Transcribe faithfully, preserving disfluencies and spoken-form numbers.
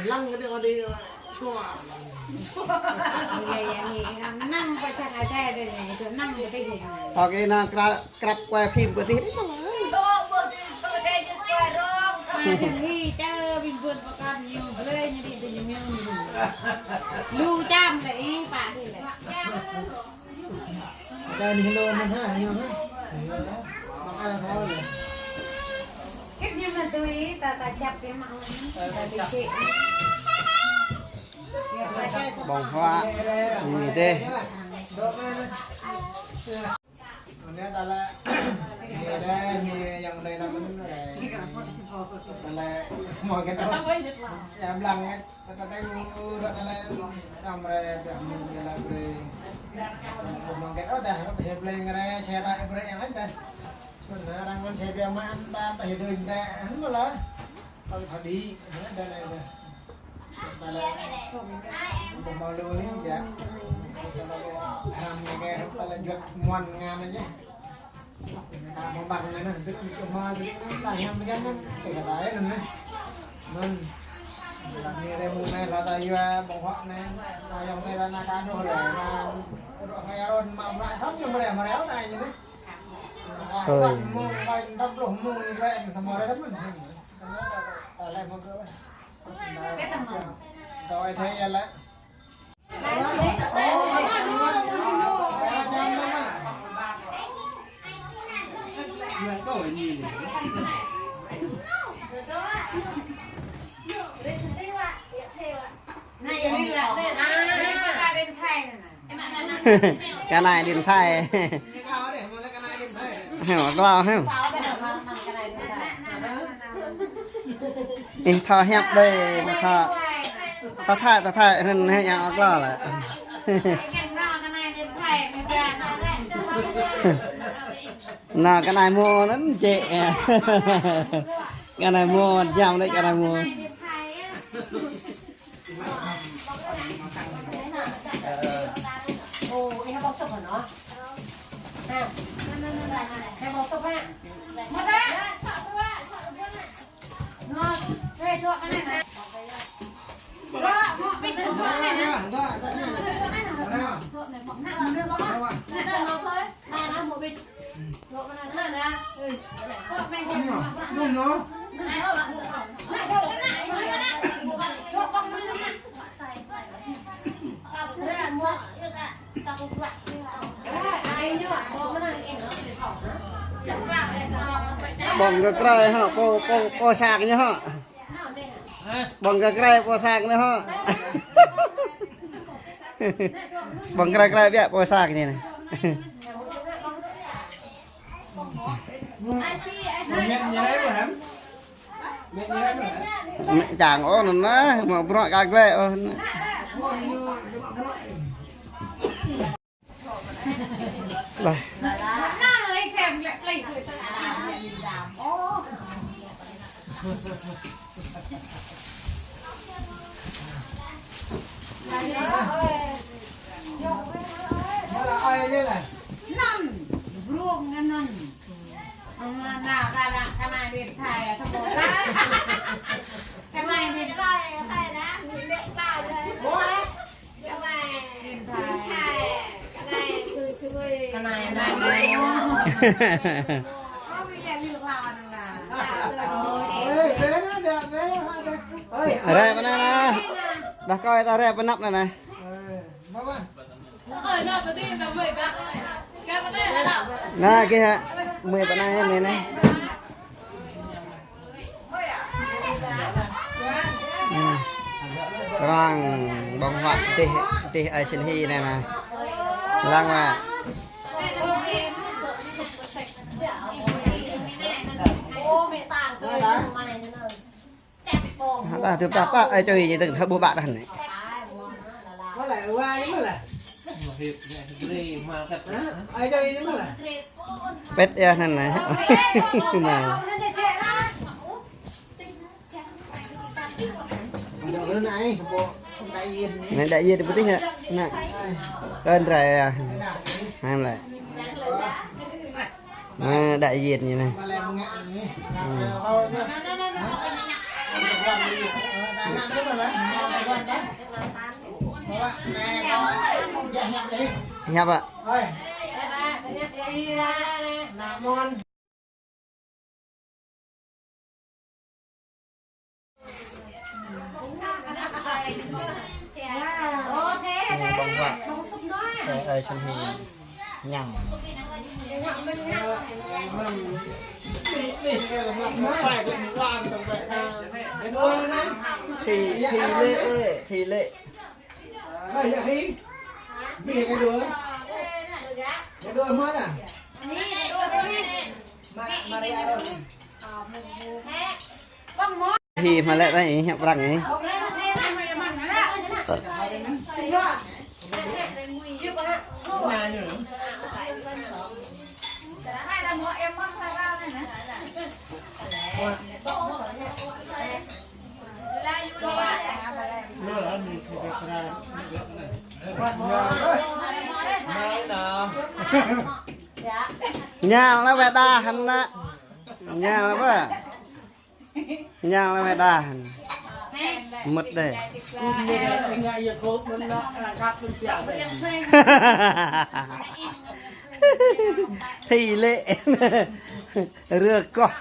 Lăng kơ đih kơ đih, čua. Iya, iya, ini, năng pơ sang asai dih anai, itu năng kơ đih anai. Oke, năng krăp, krăp quay phim kơ đih anai. Pă sang hi, čơ ƀing ƀôn pơkŏn ñu, blơi ñu đih tơ ñu miu ñu. Lu čăm lĕ, ih, pă đih lĕ. Ada ni hello anun ha, ñu ha. Maka thâo lĕ. Kit ñu na tui, ta, ta čăp biă mă anun, ta ƀu čĕ. Ƀơ̆ng huă, ñu dih. Anai ta lĕ, anai lĕ, anai yang anai ta mơ̆n lĕ. Ta lĕ, mơ̆ng kơ ta. Ya, blang, eh. Kơ ta tơña mơ̆ng ur, ta lĕ, ta mă rai, ta mă rai, ta brơi. Mơ̆ng kơ ta dah, ta brơi ngă rai, čơ ta brơi yang anai ta. Mơ̆n arăng mơ̆n čơ biă mă anun ta, ta hơdơi ta, anun mơ̆ lah. Păng thâo đĭ, anai ta lĕ ta. Ta lĕ, ƀu hmâo lu ni, ya. Hrăm anai kơ, ta lĕ juăt muan ngăn anai yơh. Ta mơ̆ng ƀăng anai, anun, anun, anun, ta hiam bơyan anun, ta kơ ta anun anai. Anun. Lăp anai rai mơ̆ng anai, lăp ta yua ƀơ̆ng huă anai. Ta yŏng anai ta na kơ anun lĕ, na, rŏ hai aron, mă mă, thâo ñu mă rai, mă rai, ta anai anai. Soi. Mơ̆ng ƀai, ta pluh mơ̆ng rai, ta mă rai, ta mơ̆n. Ta lĕ mơ̆ng kơ. Đòi thế ya lĕ. Kơ anai điện thoại. Heo, klâo heo. Ih, thâo hiăp đơi, thâo. Thâo thai, thâo thai, hơnŭn hĕ yang klâo lĕ. Anai kơ anai mơ̆ anun čĕ. Kơ anai mơ̆, jăm đơi kơ anai mơ̆. Ƀơ̆ng kơ krơi hŏ, pô, pô, pô sang ñu hŏ. Ƀơ̆ng kơ krơi pô sang ñu hŏ. Ƀơ̆ng krơi krơi biă pô sang ñu anai. Mĕt čang ôh anun anai, mă bruă kơ glĕ ôh anai. Lah. Anŭn, brŭng anŭn. Anŭn, anŭn, kơ anai, kơ anai điện thoại, kơ anai điện thoại. Ôi. Rai pơ anai anai. Đah kơi ta rai pơ anăp anai anai. Anai kơ hă. Mơi pơ anai, mơi anai. Anai. Arăng ƀơ̆ng huă dih, dih ai sĭn hi anai anai. Lăng mă. Hă, dah, tui pă, pă, ai čoi ñu tơ̆ng thâo ƀuh ƀă dah anai. Ai čoi ñu mơ̆ lah. Pĕt yơh anŭn anai. Anai. Anai đại diện pơtih hă? Anai. Kơn rai yơh. Anai lĕ. Anai đại diện ñu anai. Hm. Hiăp ă? Ơ, ơ, sân hi ñăm. Thi, thi lễ, thi lễ. Hi mă lĕ tơ, hiăp arăng ih. Ñal na wĕ đa hăn na. Ñal na wĕ. Ñal na wĕ đa hăn. Mŭt đê. Thi lễ. Rơ koh.